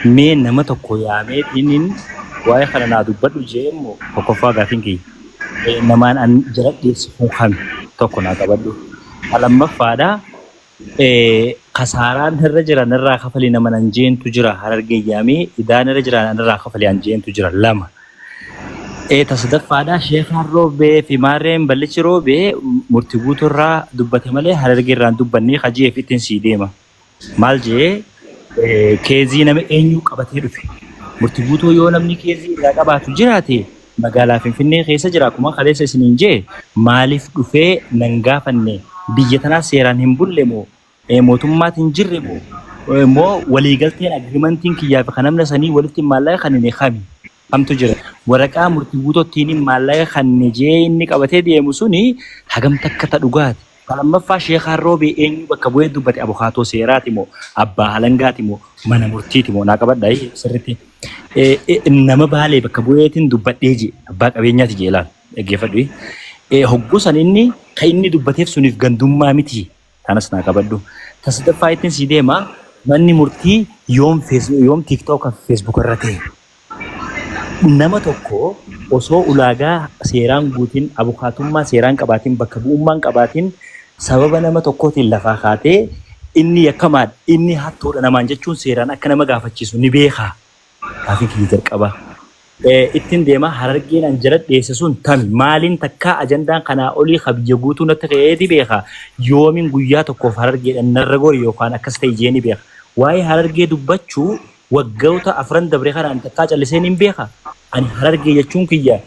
Mee nama tokko yaamee inni waa'ee kana naa dubbadhu jee immoo tokkoffaa gaafiin kiyya. Namaan an jala dhiyeessu kun kami tokko naa qabadhu. Lammaffaadha, kasaaraan irra jira narraa kafali nama nan jeentu jira, Harargee yaamee idaan irra jira narraa kafali an jeentu jira lama. Ta sadaffaadha, Sheekaan Roobee fi Maarreen Ballichi Roobee murtii guutuurraa dubbate malee Harargee irraan dubbannee kajeef ittiin sii deema. Maal jee case nama eenyu qabatee dhufe? Murtii guutuu yoo namni case irraa qabaatu jiraate magaalaa Finfinnee keessa jira, akkuma kaleessa isiniin jee, maaliif dhufee nan gaafanne? Biyya tanaa seeraan hin bulle moo mootummaatti hin jirre moo moo waliigalteen agreementiin kiyyaa fi kan namna sanii walitti maallaqa kan hin kami kamtu jira? Waraqaa murtii guutuuttiin maallaqa kan jee inni qabatee deemu suni hagam takka ta dhugaati? Lammaffaa, Sheekaan Roobee eenyu bakka bu'ee dubbate? Abukaatoo seeraati moo abbaa halangaati moo mana murtiiti moo? Naa qabadha sirriitti. Nama Baalee bakka bu'eetiin dubbadhee jee, abbaa qabeenyaati jee, ilaal dhaggeeffadhu. Hogguu san inni kan inni dubbateef suniif gandummaa miti. Kanas naa qabadhu. Ta sadaffaa ittiin sii deema, manni murtii yoom yoom TikTok fi Facebook irra ta'e? Nama tokko osoo ulaagaa seeraan guutiin, abukaatummaa seeraan qabaatiin, bakka bu'ummaan qabaatiin, sababa nama tokkootiin lafaa kaatee inni yakkamaadha, inni hattuudha namaan jechuun seeraan akka nama gaafachiisu ni beekaa? Gaafii kiyya jalqabaa. Ittiin deema, Harargeen an jala dhiyeesse sun tami? Maaliin takkaa ajandaan kanaa olii ka biyya guutuu natti ka'eeti beeka? Yoomiin guyyaa tokkoof Harargeedhaan narra gori yookaan akkas ta'e jee ni beeka? Waa'ee Harargee dubbachuu waggoota afran dabre kanaan takkaa callisee ni beeka. Ani Harargee jechuun kiyya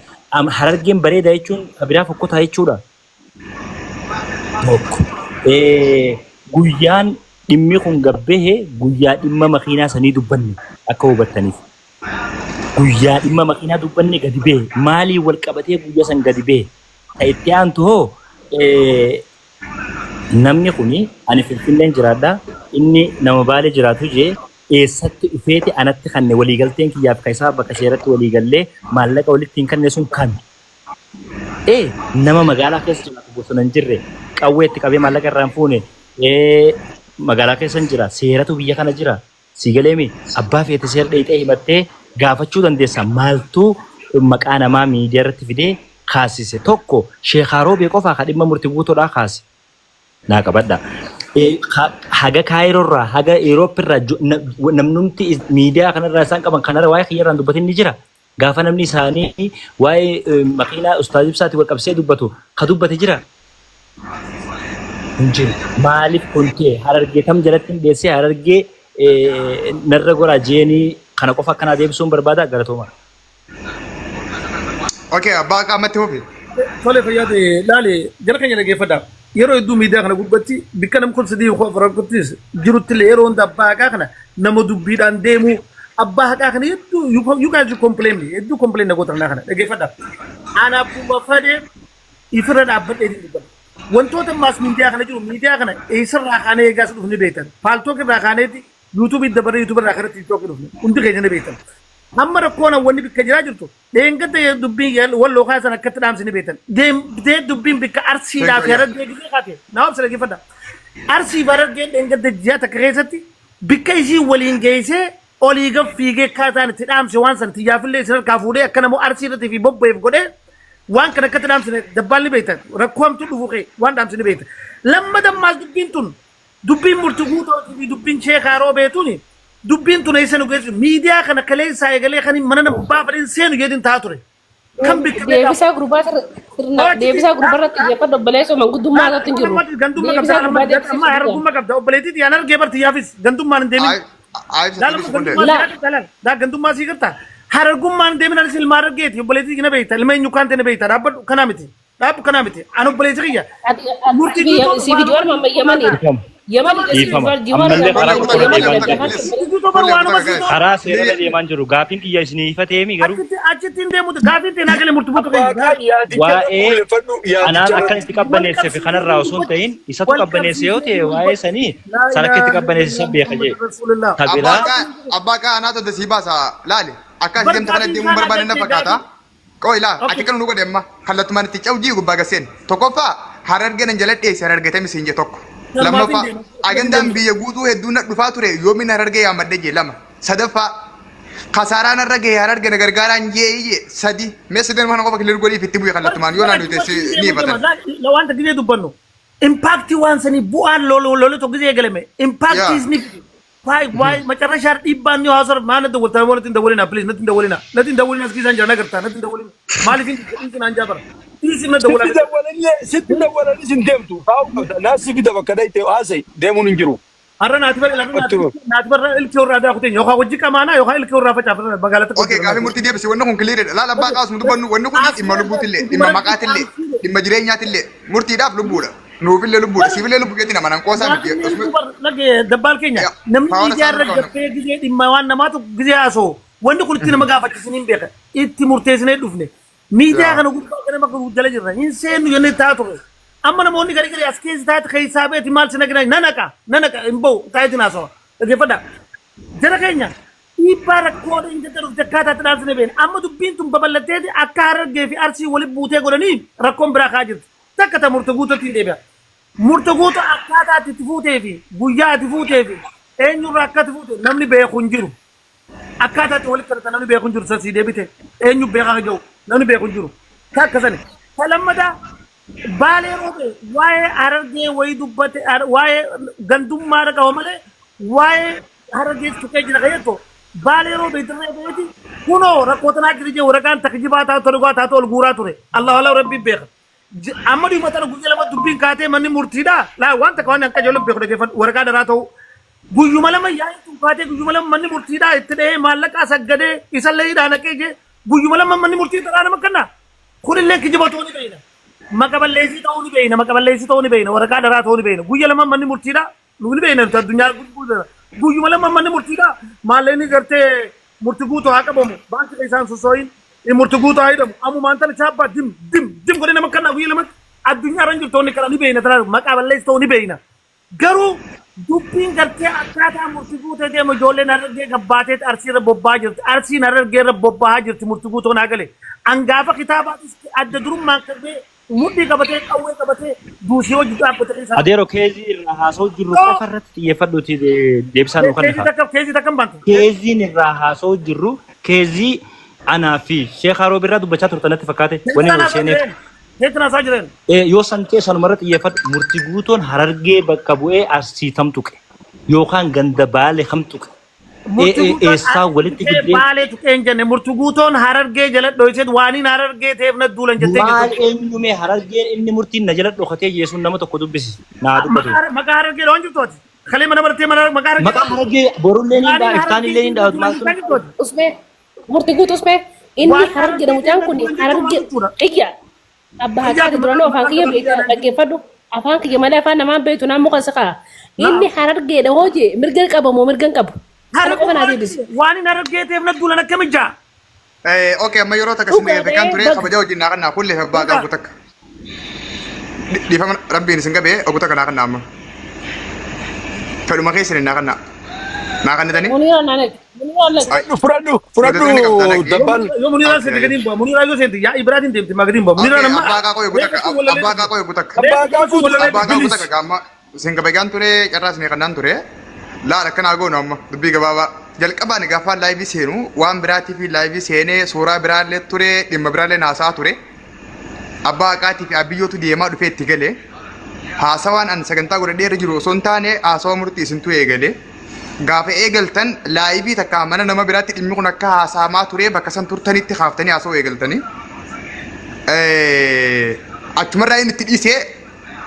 Harargeen bareeda jechuun ka biraa fokkotaa jechuudha. Tokko. Guyyaan dhimmi kun gabbahe guyyaa dhimma makiinaa sanii dubbanne, akka hubattaniif. Guyyaa dhimma makiinaa dubbanne gadi bahe. Maaliin wal qabatee guyyaa san gadi bahe? Ka itti aantu hoo, namni kuni ani Finfinneen jiraadha, inni nama Baalee jiraatu jee, eessatti dhufeeti anatti kanne? Waliigalteen kiyyaaf ka isaa bakka seeratti waliigallee maallaqa walitti hin kanne sun kami? Nama magaalaa keessa jiraatu, bosona hin jirre, qawwee itti qabee maallaqa irraa hin fuune, magaalaa keessa hin jira, seeratu biyya kana jira. Si galeemi, abbaa feete seera dheeyxee himattee gaafachuu dandeessa. Maaltu maqaa namaa miidiyaa irratti fidee kaasise? Tokko, Sheekaa Roobee qofaa ka dhimma murtii guutuudhaa kaase. Naa qabadha. Haga Kaayiroo irraa haga Europe irraa namnumti miidiyaa kanarraa isaan qaban kanarra waa'ee kiyya irraan dubbatin ni jira. Gaafa namni isaanii waa'ee makiinaa Ustaaz Ibsaatiin wal qabsiisee dubbatu ka dubbate jira? Hin jiru. Maaliif kun ta'e? Harargee tam jalatti hin dheessee Harargee narra goraa jeenii kana qofa akkanaa deebisuun barbaada, galatooma. Okay, abbaa qaamatti hufi. Tole, fayyaa ta'e, laale jara keenya dhaggeeffadha. Yeroo hedduu miidiyaa kana gubbatti bikka nam kun sadii koo afran kuttis jirutti illee yeroo hunda abbaa haqaa kana nama dubbiidhaan deemu, abbaa haqaa kana hedduu you guys, you complain me, hedduu complain na gootan kana dhaggeeffadha. Ana abbuma fadhe ifirra dhaabbadhee dubbadha. Wantoota maas miidiyaa kana jiru, miidiyaa kana eessarraa kaanee eegaas dhufne beektan. Paltalk irraa kaaneeti YouTube dabaree YouTube irraa karaa TikTok dhufne, hundi keenya ni beektan. Amma rakkoon wanni bikka jiraa jirtu, dheengadda dubbiin walloo kaasan akkatti dhaamsi ni beektan. Deemtee dubbiin bikka Arsiidhaa fi Harargee gisee kaate naa obsa dhaggeeffadha. Arsii fi Harargeen dheengadda ji'a takka keessatti bikka isii waliin geessee olii gad fiigee akkaataan itti dhaamse, waan san xiyyaafillee isin harkaa fuudhee akka namoo Arsii irratti fi bobba'eef godhee waan kana akkatti dhaamsine dabbaan ni beektan. Rakkoo hamtuu dhufu kee waan dhaamsine beektan. Lammata ammaas dubbiin tun, dubbiin murtii guutootii fi dubbiin Sheekaa Roobeetuuni, dubbiin tun eessa nu geessu? Miidiyaa kana kaleessaa eegalee kan mana nama baafadheen seenu jedhin ta'a ture. Kan bikka Deebisaa gurbaa sirna deebisaa gurbaa irratti xiyyeeffadhu, obboleessoo, manguddummaa irratti hin jiru. Gandummaa Deebisaa qabda. gurbaa Amma deebisuu hargummaa qabda, obboleettii yaan argee bartiyyaafis gandummaan hin deemin. Aayibsa Gandummaa La. sii garta, laal gandummaa sii garta, harargummaan hin deemin. Anis ilma Harargeeti, obboleettii na beekta, ilma eenyu kaan ta'e na beekta. Dhaabbadhu, kanaa miti, dhaabbu, kanaa miti. An obboleessi kiyya murtii guutuu Si fi Jawaar Mohammad Yamanii. Dhiifama. Yamanii Dhiifama. Jawaar Ammallee karaa tokkorra deemaa hin jiru. Murtii guutuu bar waanuma sii ta'u. Karaa seerarra deemaa hin jiru. Gaafiin kiyya isinii ifateemi garuu. Achitti hin deemutu gaafiin ta'e naa galee murtii guutuu Abbaa keenya. kaan yaadicha Waa'ee qulqulleeffadhu anaan yaadicha akkan itti qabbaneesse fi kanarraa osoo hin ta'in isatu qabbaneesse yoo ta'e waa'ee sanii san akka itti qabbaneesse san beeka jee. Ta Abbaa biraa kaan, abbaa kaan, anaatu adda sii baasa, laali. Akka ati deemtu kana deemuun barbaanne na fakkaata. Qoo ilaa, ati kan nu godhe amma kallattumaan itti cawjii gubbaa gaseen. Tokkoffaa, Harargee nan jala dheesse, Harargee tami siin je tokko. Lammaffaa, agandaan biyya guutuu hedduu na dhufaa ture, yoomiin Harargee yaammadhe je lama. Sadaffaa, Kasaaraa narra gahe Hararge na gargaaraan jee jee sadi. Mee sadeen kana qofa clear godhiif itti bu'i kallattumaan yoo naannoo teesse ni ifatan. Wanta gizee dubbannu impact waan sanii bu'aan lole tokko gizee eegalame impact ni waay waay macarrashaa dhiibbaan ni haasar maa natti dawwaltaa moo natti hin dawwalina please natti hin dawwalina natti hin dawwalina as keessaan jira nagartaa natti hin dawwalina maaliif hin dhiisin aan jaabara dhiisin na Sitti dawwalaa dawwalanillee sitti dawwalanis hin deemtu. Taa'uu qabda. Naassi fida bakka dhayte haasa'e deemuun hin jiru. Har'a naati bara Ottu. naati bara ilkee irraa daakute yookaan hojii qamaanaa yookaan ilkee irraa facaafatan magaalaa tokko Okay, gaafii murtii deebisi. Wanni kun clear dha. Laal abbaa qaasuma dubbannu wanni kun dhimma lubbuutillee, dhimma maqaatillee, dhimma jireenyaatillee, murtiidhaaf lubbuudha. Nuufillee lubbuudha. Siifillee lubbuu keetti nama nan qoosaa miti. Dabbaal keenya Yaa, namni power miidiyaa irra isaa qabna. gabbee gizee dhimma waan namaatu gizee haasa'u wanni kun itti nama gaafachiisin hin beeka itti murteessinee dhufne miidiyaa kana gubbaa kana bakka jala jirra hin seennu jennee taa ture amma namoonni garii garii as keessa taate keessaa beeti maal si nagina na naqa na naqa hin ba'u taayitiin haasawa dhaggeeffadha jara keenya dhiibbaa rakkoo hin jette dhufte akkaataa itti dhaamsine beena amma dubbiin tun babal'atteeti akka Harargee fi Arsii walitti buutee godhanii rakkoon biraa kaa jirti takka ta murte guututti hin deebi'a. Murte guutuu akkaataa ati itti fuutee fi guyyaa ati fuutee fi eenyurraa akka ati fuute namni beeku hin jiru. Akkaataa itti walitti kadhatan namni beeku hin jiru sasii deebite eenyu beekaa kan jiru namni beeku hin jiru. Takka sani. Ta lammataa Baalee Roobee waa'ee Harargee wayii dubbate waa'ee gandummaa qaba malee waa'ee Harargee tuqee jira kan jettu Baalee Roobee dirree beeti kunoo rakkoo tanaa jira jee waraqaan takjibaa taatu dhugaa taatu ol guuraa ture. Allahu alaa rabbii beeka. Amma dhuma tana guyya lama dubbiin kaatee manni murtiidha. Laa waan takka waan akka ijoolleen beeku dhaggeeffadhu waraqaa daraa ta'u. Guyyuma lama yaa'ii tun kaatee guyyuma lama manni murtiidha itti dhahee maallaqaa saggadee isallee hidhaa naqee jee guyyuma lama manni murtii daraa nama kenna. Kunillee kijiba ta'uu ni beekna. Maqa balleessii ta'uu ni beekna. Maqa balleessii ta'uu ni beekna. Waraqaa daraa ta'uu ni beekna. Guyya lama manni murtiidha. Nu ni beekna nuti addunyaa gurguddaa. Guyyuma lama manni murtiidha. Maallaqni gartee murti guutuu haa qabamu. Baankii keessaan sossooyin murti guutuu haa hidhamu. Ammumaan tana chaappaa dim dim dim godhee nama kannaa guyya lamatti addunyaa irra hin jirtu inni kana ni beekna. Tana maqaa balleessi ta'uu ni beekna. Garuu dubbiin gartee akkaataa murti guutee deemu ijoolleen Harargee gabbaateet Arsii irra bobba'aa jirti. Arsiin Harargee irra bobba'aa jirti murti guutoon haa gale. Angaafa kitaabaatis adda durummaan qabee mudhii qabatee qawwee qabatee duusii hojii dhaabbate keessaa. Adeero case irraa haasa'u jirru qofa irratti xiyyeeffadhuuti deebisaa nuu Case kenna. takka case takka hin baantu. Caseiin irraa haasa'u jirru case anaa fi Sheekh Haroob irraa dubbachaa turtan natti fakkaate wanni nuti seeneef. Keetiin haasaa jireen. Yoo san ta'e sanuma irratti xiyyeeffadhu murti guutuun Harargee bakka bu'ee Arsii tam tuqe yookaan ganda Baale kam tuqe Murti guutoon eessaa walitti Harargee fiddee Baalee tuqee hin jenne murti guutoon Harargee jala dhoyseet waaniin Harargee ta'eef na duulan jettee maal jirtu. eenyume Harargeen inni murtiin na jala dhokatee jeesuun nama tokko dubbisi naa dubbatu. Maqaa Harargee dhoon jirtu ati. Kalee mana bartee mana maqaa Harargee. Maqaa Harargee borullee ni dhaa iftaan illee ni dhaatu maaltu Usmee murti guutuu usmee inni Waan Harargee mucaan kun Harargee Harargee jechuudha. iyya abbaa haqaati duraanuu afaan kiyya beekta dhaggeeffadhu afaan kiyya malee afaan namaan beektu naan muka siqaa inni Harargeedha hojii mirga qaba moo mirga hin qabu kana qofa naa deebisi. Waan hin Harargee ta'eef na duulan akkami jaa. Okay, amma yeroo takka isin dhaggeeffachaan ture kabaja wajjin naa kannaa kullee abbaa qabu takka. Dhiifama rabbiin isin qabee ogu takka naa kannaa amma. Fedhuma keessan naa kannaa. Naa kannitanii? Muniraa naan eegi. Muniraa naan Fudhadhu fudhadhu dabbal. Yoo Muniraa seente gadi hin bu'a. Muniraa yoo seente yaa Ibraatiin deemte maa gadi hin bu'a. Muniraa nama. Abbaa qaaqoo eegu takka. Abbaa qaaqoo eegu takka. Abbaa qaaquu Abbaa qaaqoo takka gaamma isin kabajaan ture carraa isin kannaan ture. Laal akkanaa goonu amma dubbii gabaabaa. Jalqabaan gaafa live seenu waan biraatii fi live seenee suuraa biraallee ture dhimma biraallee naasaa ture. Abbaa haqaatii fi abiyyootu deemaa dhufee itti gale. Haasawaan an sagantaa godhadhee irra jiru osoo hin taane haasawa murtii isintu eegale. Gaafa eegaltan live takka mana nama biraatti dhimmi kun akka haasa'amaa ture bakka san turtanitti kaaftanii haasawuu eegaltanii. Achumarraa inni itti dhiisee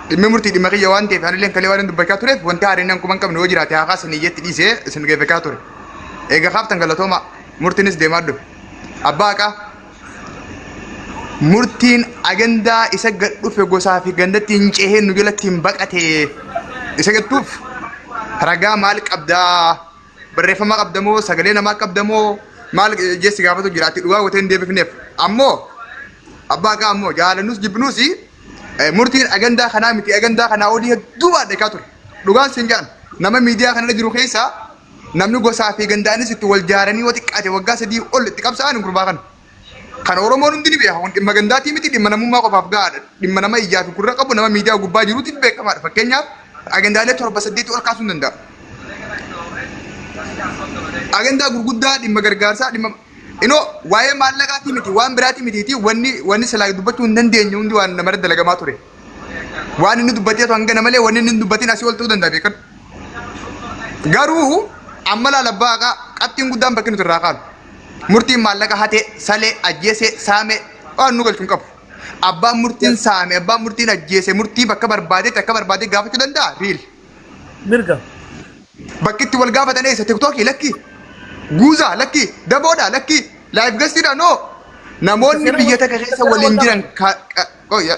dhimmi murtii dhimma kiyya waan ta'eef anillee kalee waan dubbachaa tureef wanti haareen an quban qabne yoo jiraate haa kaasanii iyyatti dhiisee isin geeffachaa ture. Egaa kaaftan galatooma murtiinis deemaa dhufe. Abbaa haqaa murtiin agandaa isa gad dhufe gosaa fi gandatti hin cehee nu jalatti hin baqate isa gattuuf ragaa maal qabdaa barreeffama qabdamoo sagalee namaa qabdamoo maal jeessi gaafatu jiraatti dhugaa gootee hin deebifneef ammoo abbaa haqaa ammoo jaalannus jibbinuus murtiin agandaa kanaa miti agandaa kanaa olii hedduu baadhekaa ture dhugaan siin jedhan nama miidiyaa kanarra jiru keessaa namni gosaa fi gandaanis itti wal jaaranii yoo xiqqaate waggaa 3 ol itti qabsaa'an gurbaa kana. Kan Oromoon hundi ni beeka. Kun dhimma gandaatii miti dhimma namummaa qofaaf gahaadha. Dhimma nama ijaa fi gurra qabu nama miidiyaa gubbaa jiruutiin beekamaadha. Fakkeenyaaf agandaalee 7 8 ol kaasuu hin danda'a. Agandaa gurguddaa dhimma gargaarsaa dhimma inoo waa'ee maallaqaatii miti waan biraatii mitiiti wanni wanni silaa dubbachuu hin dandeenye hundi waan namarra dalagamaa ture. Waan inni dubbateetu hangana malee wanni inni hin dubbatin asii ol ta'uu danda'a beekan. Garuu amma laala abbaa haqaa qabxiin guddaan bakki nuti irraa kaanu. Murtiin maallaqa hatee, salee, ajjeesee, saamee waan nu galchu hin qabu. Abbaan murtiin saame, abbaan murtiin ajjeese murtii bakka barbaadetti akka barbaade gaafachuu danda'a riil. Mirga. Bakki itti wal gaafatan eessa? Tiktookii lakki. Guuzaa lakki. Daboodha lakki. Live guestiidha no. Namoonni biyya takka keessa waliin jiran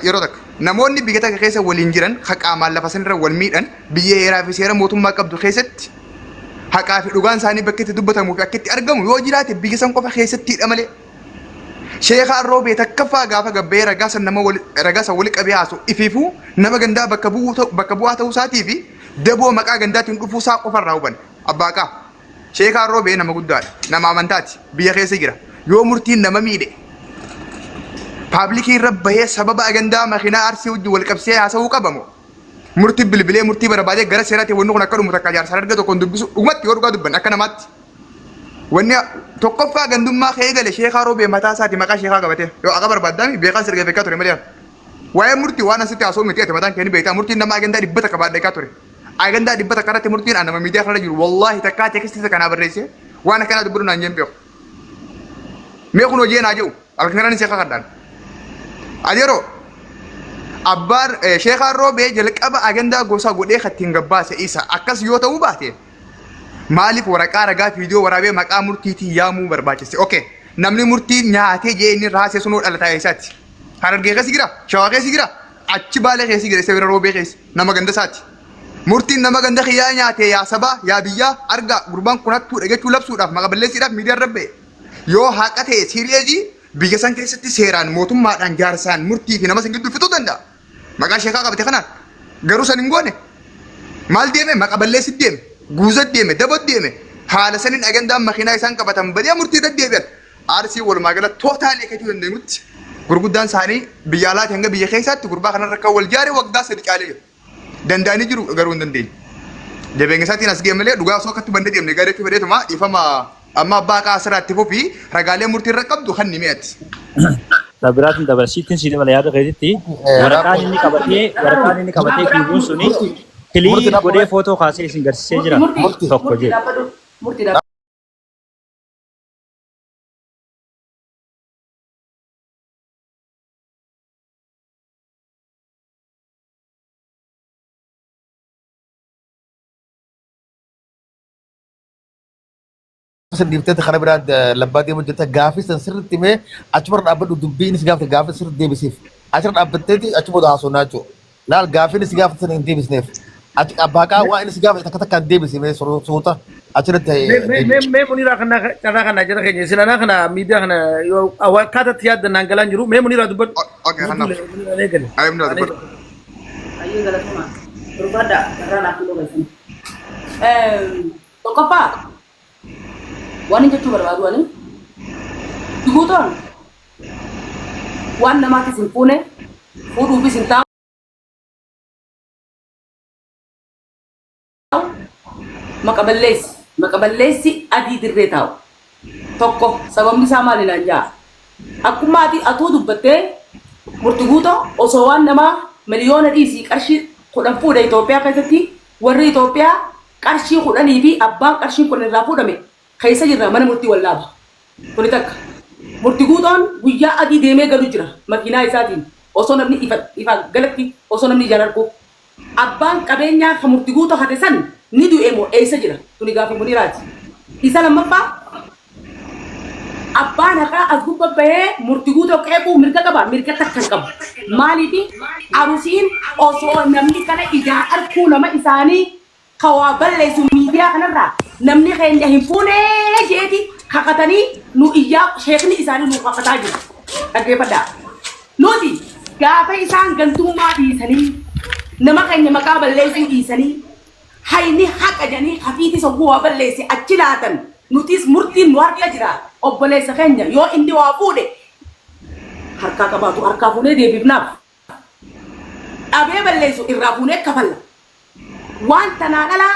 yeroo takka. Namoonni biyya takka keessa waliin jiran ka qaamaan lafa sanirra wal miidhan biyya heeraa fi seera mootummaa qabdu keessatti haqaa fi dhugaan isaanii bakki itti dubbatamuu fi akka itti argamu yoo jiraate biyya san qofa keessattidha malee. Sheekaan Roobee takkaffaa gaafa gabba'ee ragaa san nama wali ragaa san wali qabee haasu ifiifuu nama gandaa bakka bu'uu ta'u bakka bu'aa ta'uu isaatii fi daboo maqaa gandaatiin dhufuu isaa qofa irraa hubanna. Abbaa Qaa. Sheekaan Roobee nama guddaadha. Nama amantaati. Biyya keessa jira. Yoo murtiin nama miidhe paablikii irra bahee sababa agandaa makiinaa arsii wajjin wal qabsee haasa'uu qaba moo? Murtii bilbilee murtii barbaadee gara seeraatti wanni kun akka dhumu takka jaarsa arga tokkoon dubbisu dhugumatti yoo dhugaa dubbanne akka namaatti. Wanni tokkoffaa gandummaa kee eegale sheekaa roobee mataa isaati maqaa sheekaa qabatee yoo akka barbaaddaami beekaan sirga beekaa ture malee. Waa'ee murtii waan asitti haasa'u miti ati mataan kee ni beektaa murtiin nama agandaa dhibba takka baadheekaa ture. Agandaa dhibba takka irratti murtiin an nama miidiyaa kanarra jiru wallaahi takkaa teekistii kanaa barreessee waan akkanaa dubbadhu naan jeen beeku. Mee kun hojii naa jedhu halkan kanaan isee kakadhaan. Adeeroo abbaan sheekaan roobee jalqaba agandaa gosaa godhee kattiin gabbaase isa akkas yoo ta'uu baate maaliif waraqaa ragaa viidiyoo waraabee maqaa murtiitiin yaamuu barbaachise? Okay. Namni murtii nyaatee jee inni raasee sunoo dhalataa eessaati? Harargee keessa jira? Shawaa keessa jira? Achi baalee keessa jira? Isa bira roobee keessa? Nama ganda isaati. Murtiin nama ganda kiyyaa nyaate yaa sabaa yaa biyyaa argaa gurbaan kun hattuudha jechuu labsuudhaaf maqa balleessiidhaaf miidiyaan rabba'e. Yoo haqa ta'e siiriyeesii biyya san keessatti seeraan mootummaadhaan jaarsaan murtii fi nama san gidduu fixuu danda'a. Maqaa sheekaa qabate kanaan garuu san hin goone. Maal deeme maqa balleessi deeme guuza deeme dabo deeme haala saniin agandaan makiinaa isaan qabatan badee murtii irra deebi'an. Arsii walumaa gala tootaalii akka jechuu dandeenyutti gurguddaan isaanii biyya alaatii hanga biyya keessaatti gurbaa kanarra akka wal jaare waggaa sadi caalee jira. Danda'anii jiru garuu hin dandeenye. Jabeenya isaatiin as ga'e malee dhugaa osoo akkatti bannee deemne gareetti fedheetuma dhiifama amma abbaa haqaa asirraa itti fufi ragaalee murtii irra qabdu kan ni mi'ati. Biraatiin dabala siittiin sii dabala yaada keetitti waraqaan inni qabatee waraqaan inni qabatee fiiguun suni kiliir godhee footoo kaasee isin garsiisee jira tokko jedhe. Murtii dhaabbadhu. San dhiifteeti karaa biraa labbaa deemu jirta gaafii san sirriitti mee achumarra dhaabbadhu dubbii inni si gaafate gaafii sirriitti deebisiif achirra dhaabbatteeti achi booda haasofnaa jechuudha. Laal gaafii inni si gaafate san hin deebisneef achi abbaa qaa waa inni si gaafate takka takkaan deebisi mee suuta achirratti Mee mee deebisi. mee muniraa kana carraa kana jara keenya isin anaa kana miidiyaa kana yoo akkaataatti yaaddan naan galaan jiru mee muniraa dubbadhu. Okay, kanaaf. Muniraan eegale. Ayi munirraa dubbadhu. Ayyee galatuma. Barbaada carraa naaf hin oolchu. Tokkoffaa waan hin jechuu barbaadu ani duguutoon waan namaatis hin fuune fuudhuufis hin taa'u maqa balleessi maqa balleessi adii dirree taa'u tokko sababni isaa maali naan jaa akkuma ati atuu dubbattee murti guutoo osoo waan namaa miliyoona dhiisii qarshii kudhan fuudhe Itoophiyaa keessatti warri Itoophiyaa qarshii kudhanii fi abbaan qarshiin kudhan irraa fuudhame keessa jirra mana murtii wallaaba. Kuni takka. Murti guutoon guyyaa adii deemee galu jira makiinaa isaatiin osoo namni ifa ifa galatti osoo namni ijaan arguu. Abbaan qabeenyaa ka murti guutoo hate san ni du'e moo eessa jira? Tuni gaafii Muniraati. Isa lammaffaa Abbaan haqaa as gubba bahee murti guutoo qeequu mirga qaba mirga takka hin qabu. Maaliifi arusiin osoo namni kana ijaan arkuu nama isaanii ka waa balleessu miidiyaa kanarraa namni keenya hin fuunee jeeti kakatanii nu iyyaa sheekni isaanii nu kakataa jiru. Dhaggeeffadhaa. Nuti gaafa isaan gantummaa dhiisanii nama keenya maqaa balleessuu dhiisanii Hayni haqa jedhanii kafiitis hogguu waa balleesse achi laatan nutis murtiin nu harka jira obboleessa keenya yoo inni waa fuudhe harkaa qabaatu harkaa fuunee deebifnaaf dhabee balleessu irraa fuunee kafalla waan tanaan alaa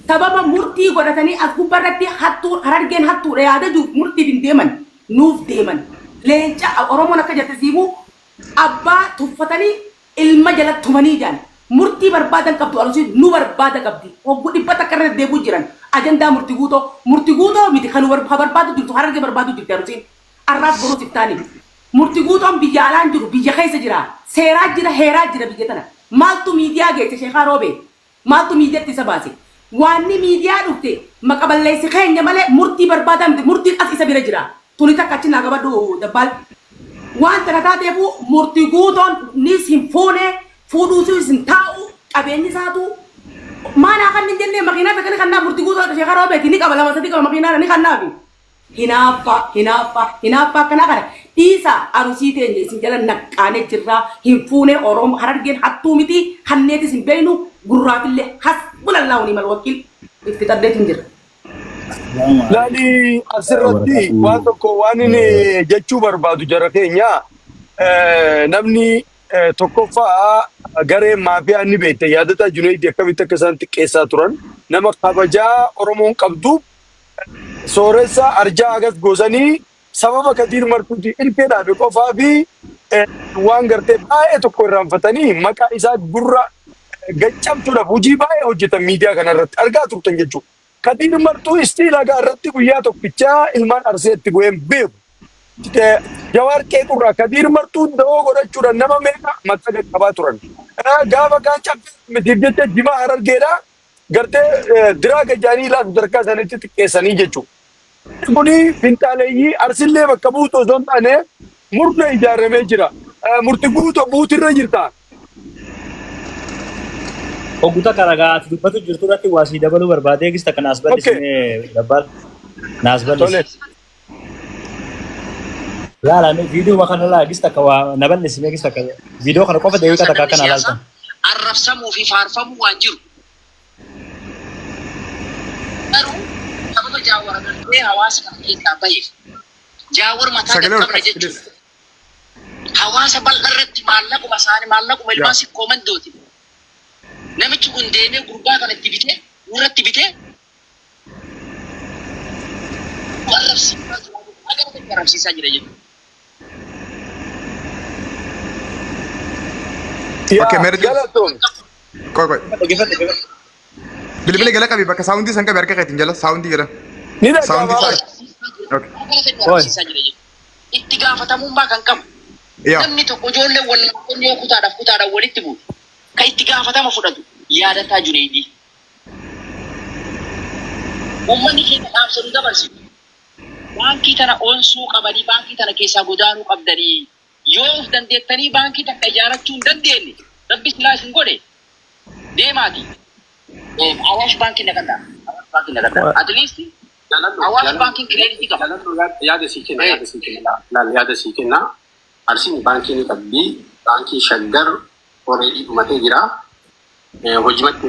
Sababa murtii godhatanii as gubbarratti hattuu Harargeen hattuudha yaada jiru murtiif hin deeman, nuuf deeman. Leenca Oromoon akka jette siimuu abbaa tuffatanii ilma jala tumanii jaan. Murtii barbaadan qabdu Arusiin nu barbaada qabdi. Hoggu 100 irra deddeebi'u jiran. Ajandaa Murti Guutoo. Murti Guutoo miti kan nu barbaadu jirtu Harargee barbaadu jirti Arusiin. Arraas boruus iftaani. Murti Guutoon biyya alaan jiru biyya keessa jira. Seeraa jira heeraa jira biyya tana. Maaltu miidiyaa geesse Sheekaa Roobee? Maaltu miidiyatti isa baase? Waanni miidiyaa dhufte maqa balleessi keenya malee murtii barbaadaa miti. Murtiin as isa bira jira. Tuni takka achi naa qabadhu Dabbaal. Waan tana taateefu Murti Guutoon nis hin fuune, fuudhuusis hin taa'u, qabeenyi isaatu maanaa kan hin jennee makiinaa takka ni kannaa Murti Guutoo Sheekaa Roobeeti ni qaba, lama sadi qaba makiinaa ni kannaafi. Hinaaffaa, hinaaffaa, hinaaffaa akkanaa kana dhiisaa. Arusii teenya isin jala naqqaanee jirraa. Hin fuunee Oromo Harargeen hattuu miti, hanneetis hin beeynu, gurraafillee hasbunallahu ni'mal wakiil itti fixadheetiin jira. Laali, asirratti waan tokko waan inni jechuu barbaadu, jara keenya, namni tokkoffaa gareen maafiyaa inni beekte yaadataa Junaidi akkamitti akka isaan xiqqeessaa turan, nama kabajaa Oromoon qabdu, sooressa arjaa agas goosanii, sababa Kadiir Martuuti ilkee dhaabe qofaa fi waan gartee baay'ee tokko irraanfatanii maqaa isaa gurra gaccabsuudhaaf hojii baay'ee hojjetan miidiyaa kanarratti argaa turtan jechuudha. Kadiir Martuu istiil hagaa irratti guyyaa tokkichaa ilmaan Arseetti bu'een beeku. Jawaar qeequrraa Kadiir Martuu da'oo godhachuudhaan nama meeqa maqaa qaqqabaa turan. Gaafa kaan caffee mitiif jecha jimaa Harargeedhaa gartee diraa gajaanii ilaa sadarkaa sanitti xiqqeessanii jechuudha. Kuni finxaaleeyyii Arsillee bakka buutu osoo hin taane murna ijaaramee jira. Murti Guuto buutirra jirta. Oggu takka ragaa ati dubbatu jirtu irratti waa sii dabaluu barbaadee gista kana as bal'isi mee Dabbaal. Naas bal'isi. Laala mee viidiyoo kana laa gista akka waa na bal'isi mee gista akka viidiyoo kana qofa daqiiqa takka Namni akkana siyaasaa laaltan. arrabsamuu fi faarfamuu waan jiru. Garuu sababa Jaawar agartee hawaasa kana keessaa baheef Jaawar mataa Sagalee ol gad qabna kaasi jechuun please. hawaasa bal'aa irratti maallaquma isaanii, maallaquma ilmaan Yaa. Sikkoo Mandooti. Namichi kun deemee gurbaa kana itti bitee nurratti bitee nu arrabsiisaa jira jechuudha. Haga irratti arrabsiisaa jira jechuudha. Okay, Yaa Mary Joyce. galatoom. Qoy qoy. Dhaggeeffadhu dhaggeeffadhu. Bilbila jala qabi, bakka saawundii san qabi, harka keetiin jala saawundii jala. Ni Saawundii dhaga'ama. isaa. Okay. Qoy. Arrabsiisaa jira jechuudha. Itti gaafatamummaa kan qabu. Yaa. Namni tokko ijoollee wallaaltonni yoo kutaadhaaf kutaadhaan walitti buute kan itti gaafatama fudhatu Yaadataa Juneeydii. Uummanni keenya dhaamsa nu dabarsitu. Baankii tana onsuu qabanii, baankii tana keessaa godaanuu qabdanii. Yoo uf dandeettanii baankii takka ijaarachuu hin dandeenye, Rabbi silaa isin godhe, deemaati Awaash Baankiin naqadhaa. Awaash Baankiin naqadhaa. At least Awaash Baankiin kireeditii qaba. Yaada sii kenna, yaada sii kenna, laal, yaada sii kenna. Arsiin baankii ni qabdi. Baankii Shaggar already dhumatee jira. Hojimatti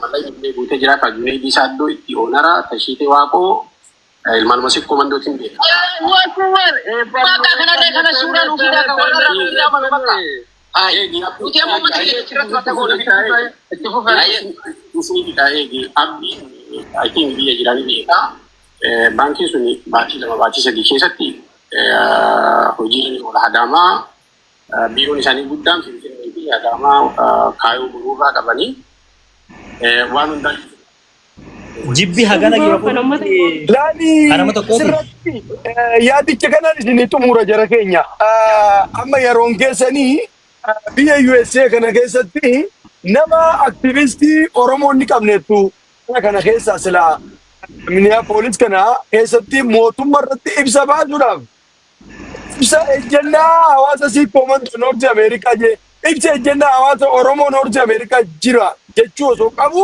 mallaqni illee guutee jira. Ka Junaydii Saaddoo itti oonara Tashiitee Waaqoo ilmaanuma Sikkoo Mandootiin beeka. Bakka kanarree kana suuraa nuu fidaa kan warra irraa nuu fidaa malu bakka. Nuti amma uummata keenya achirratti bakka goona. Isinii fidaa, eegi. Abdiin, I think, biyya jiranii beeka. Baankiin sun baatii 2, baatii 3 keessatti hojii ni oola. Adaamaa biiroon isaanii guddaan Finfinnee fi Adaamaa kaayoo boruurraa qabanii waan hundaa. Jibbi hagana Dhugaa jiru kan uummata kun Laali, kan nama tokkooti. asirratti yaadicha kanaan isinii xumura, jara keenya. Amma yeroon keessanii biyya USA kana keessatti nama aktivistii Oromoon ni qabneettu. Kana keessaa silaa Minneapolis kana keessatti mootummaa irratti ibsa baasuudhaaf, ibsa ejjennaa hawaasa Sikkoo Mandoo North Ameerikaa jee, ibsa ejjennaa hawaasa Oromoo North Ameerikaa jira jechuu osoo qabu,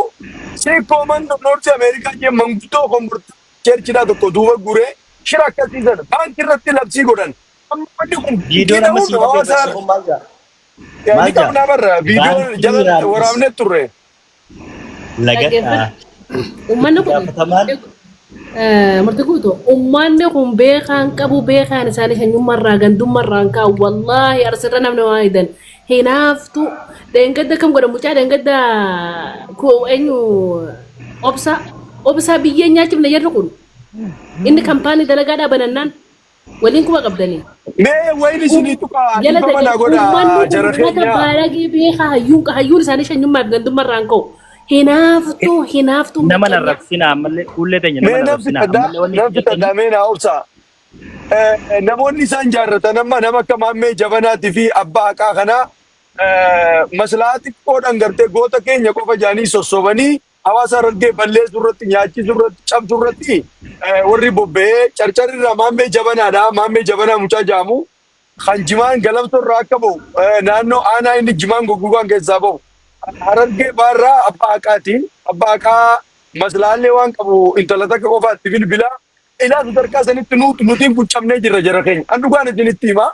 Sikkoo Mandoo North Ameerikaa jee manguddoo kombortaa churchidhaa tokko duuba guree shira akkasii sana baankii irratti labsii godhan. Amma wanni kun Viidiyoon amma sii hawaasa dhaggeeffachiisu kun maal jedha? ni Maal jedha? qabnaa barra viidiyoo Baankii jala Raammis waraabnee turre. lagadhaa. Uummanni kun Gaafatamaan Murti Guutuu, uummanni kun beekaan qabu, beekaan isaanii sanyummaarraa gandummaarraan kaa'u. Wallaahi Arsirra namni waan hidan hinaaftu. Dheengadda kam godha mucaa dheengadda eenyu Obsaa obsaa biyyee nyaachifne jarri kun. Inni kampaanii dalagaadhaa banannaan waliin quba qabdanii. Mee wayin isinii tuqaa Jala dhiifama naa ta'e godha uummanni jara kun uummata keenya. baalagee beekaa hayyuun hayyuun isaanii shanyummaa fi gandummaa irraan ka'u. Hinaaftuu hinaaftuu Nama miqqanyaa. narrabsinaa ammallee fuullee teenya nama Mee nan narrabsinaa fixadha ammallee wanni nan isin fixadha jettanii mee naa obsaa. Namoonni isaan jaarratan amma nama akka Maammee Jabanaatii fi Abbaa Haqaa kanaa maslahaa xiqqoodhaan gartee goota keenya qofa jaanii sossobanii hawaasa Harargee balleessuu irratti nyaachisuu irratti cabsuu irratti warri bobba'ee carcarri irraa Maammee Jabanaadha. Maammee Jabanaa mucaa jaamu kan jimaan galamsoo irraa akka ba'u naannoo aanaa inni jimaan goggogaan keessaa ba'u Harargee baarraa Abbaa Haqaati. Abbaa Haqaa maslahaallee waan qabu intala takka qofaatti bilbilaa. Ilaa sadarkaa sanitti nuti nutiin kun cabnee jirra jara keenya. An dhugaan isinitti hima.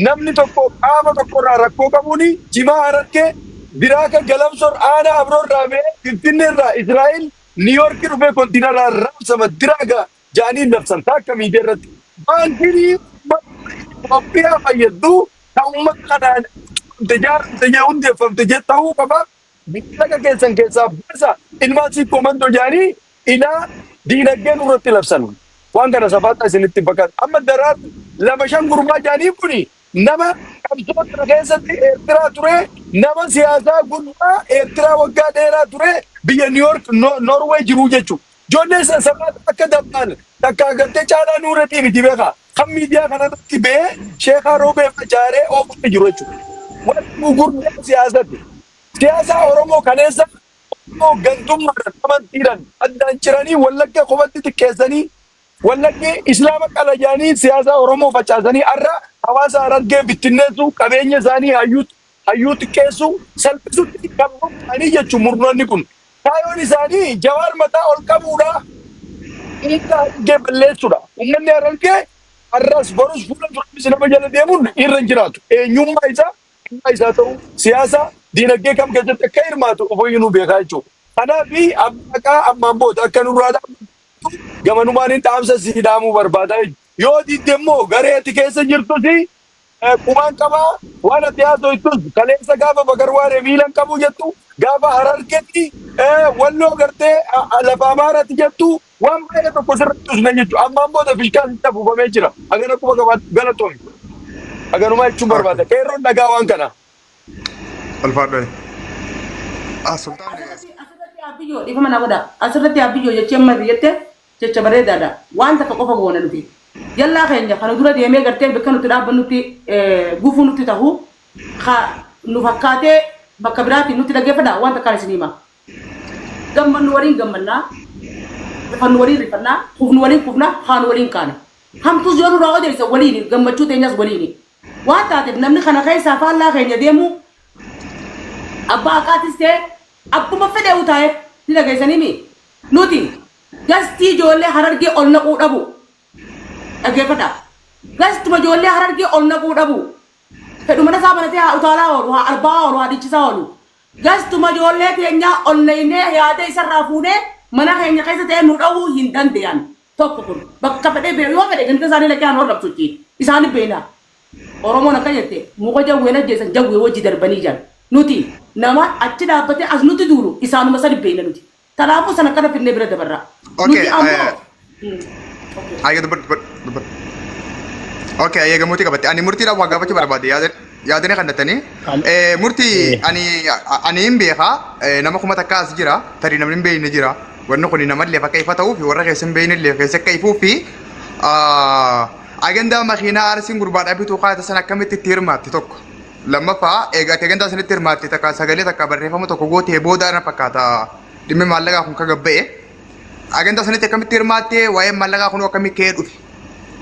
Namni tokko qaama tokko irraa rakkoo qabuuni jimaa Harargee biraaka Galamsor aanaa Abroo irraa ba'ee Finfinnee irraa Israa'el Niiyoorkii dhufee kontiinarraa raabsama diraaga ja'anii labsan taakka miidiyaa irratti. Baankiin uummata Itoophiyaa fayyaddu ta uummata kanaan utubamte jaaramte jee hundeeffamte jee ta'uu qaba. Maallaqa keessan keessaa baasa ilmaan sikkoo mandoo jedhanii ilaa diinagdee nurratti labsan. Waan kana safaxaa isinitti hin fakkaatu. Amma daraartu lama shan gurbaa jedhanii kuni nama qabsoo kana keessatti Eertiraa ture, nama siyaasaa guddaa Eertiraa waggaa dheeraa ture biyya New York, Norway jiru jechuudha. Ijoollee san safaxaa akka dabbaal takka agartee caalaa nuuretii miti beekaa. Kan miidiyaa kanarratti ba'ee sheekaa roobee facaaree oofutti jiru jechuudha. Wanti gurguddaa siyaasati. Siyaasa Oromoo kaleessa Oromoo gantummaadhaan amantiidhaan addaan ciranii Wallagga qofatti xiqqeessanii Wallaggi Islaama qala jedhanii siyaasa Oromoo facaasanii har'a hawaasa Harargee bittinneessuu qabeenya isaanii hayyuu hayyuu xiqqeessuu salphisutti kan bobba'anii jechuun murnoonni kun. Kaayoon isaanii Jawaar mataa ol qabuudha. Uummata Harargee balleessuudha. Uummanni Harargee har'as borus fuula durattis nama jala deemuun irra hin jiraatu. Eenyummaa isaa dhimma isaa ta'uu siyaasa diinagdee kam keessatti akka hirmaatu ofiyyuu beekaa jechuudha. Kanaaf abbaa ammaan booda akka nurraa dhaabbatu gamanumaan hin dhaamsa si dhaamuu barbaada. Yoo didde immoo garee ati keessa jirtus qubaan qabaa waan ati haasoftus kaleessa gaafa Bakar Waaree miilan qabu jettu gaafa Harargetti walloo gartee lafa Amaaraatti jettu waan baay'ee tokko sirratti usna jechuudha. Ammaan booda fishkaan sitti afuufamee jira. Hagana quba qabaadhu galatoomi. Haganumaa jechuun barbaada. Qeerroon dhagaa waan kana. Ulfaadhu. Ah, Sultaan. Asirratti abbiyyoo dhiifama naa godha. Asirratti abbiyyoo jechi amma jette jecha bareedaadha. Waan takka qofa goona nuti. Jallaa keenya kana dura deemee gartee bakka nuti dhaabbannutti gufuu nutti tahu ka nu fakkaatee bakka biraatiin nutti dhaggeeffadha waan takkaan isin hima. Gammannu waliin gammannaa, rifannu waliin rifannaa, kufnu waliin kufna, kaanu waliin kaana. Hamtuus yoo nurraa odeessa waliini, gammachuu teenyas waliini. Waan taateef namni kana keessaa faallaa keenya deemu abbaa haqaatis ta'e abbuma fedhe taa'e ni dhageessanii mi? Nuti gastii ijoollee Harargee ol naquu dhabu. Dhaggeeffadhaa. Gastuma ijoollee Harargee ol naquu dhabu. Fedhu mana isaa banatee haa utaalaa oolu, haa arbaa oolu, haa dhiichisaa oolu. Gastuma ijoollee teenyaa ol naynee yaada isarraa fuunee mana keenya keessa ta'ee nu dha'uu hin danda'an. Tokko kun bakka fedhee bee yoo fedhe ganda isaanii dhaqee haan horrabsuchi isaanii beena. Oromoon akka jette muka jawween ajjeesan jawwee wajji darbanii jiran. Nuti nama achi dhaabbatee as nutti duulu isaanuma sadi beena nuti. Kanaafuu sana akkana finnee bira dabarra. Okay, Nuti ammoo Ayya dubbadhu dubbadhu dubbadhu. Okay, ayya gamooti qabatte. Ani murtiidhaan waa gaafachuu barbaade yaada yaadanii kan dattanii. Murtii ani ani hin beekaa nama 1000 as jira tarii namni hin beekne jira. Wanni kun namallee akka ifa ta'uuf warra keessa hin beeknellee keessa akka ifuu fi agandaa makiinaa arsiin gurbaadhaa bituu kaata sana akkamitti itti hirmaatte tokko. Lammaffaa egaa ati agandaa sanitti hirmaatte takka sagalee takka barreeffama tokko gootee booda na fakkaata dhimmi maallaqaa kun ka gabba'e. Agandaa sanitti akkamitti hirmaatte waa'een maallaqaa kun akkamitti ka'ee dhufe?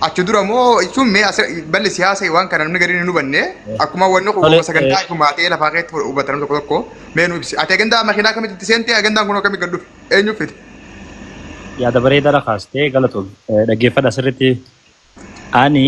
Achi dura moo jechuun mee as balli siyaasa waan kana namni gariin hin hubanne akkuma wanni kun sagantaa ifumaa ta'ee lafaa keessatti hubatan tokko tokko mee nu ibsi. Ati agandaa makiinaa akkamitti itti seente agandaan kun akkamitti gad dhufe? Eenyu fide? Yaada bareedaa kaastee galatoom dhaggeeffadha sirriitti. Ani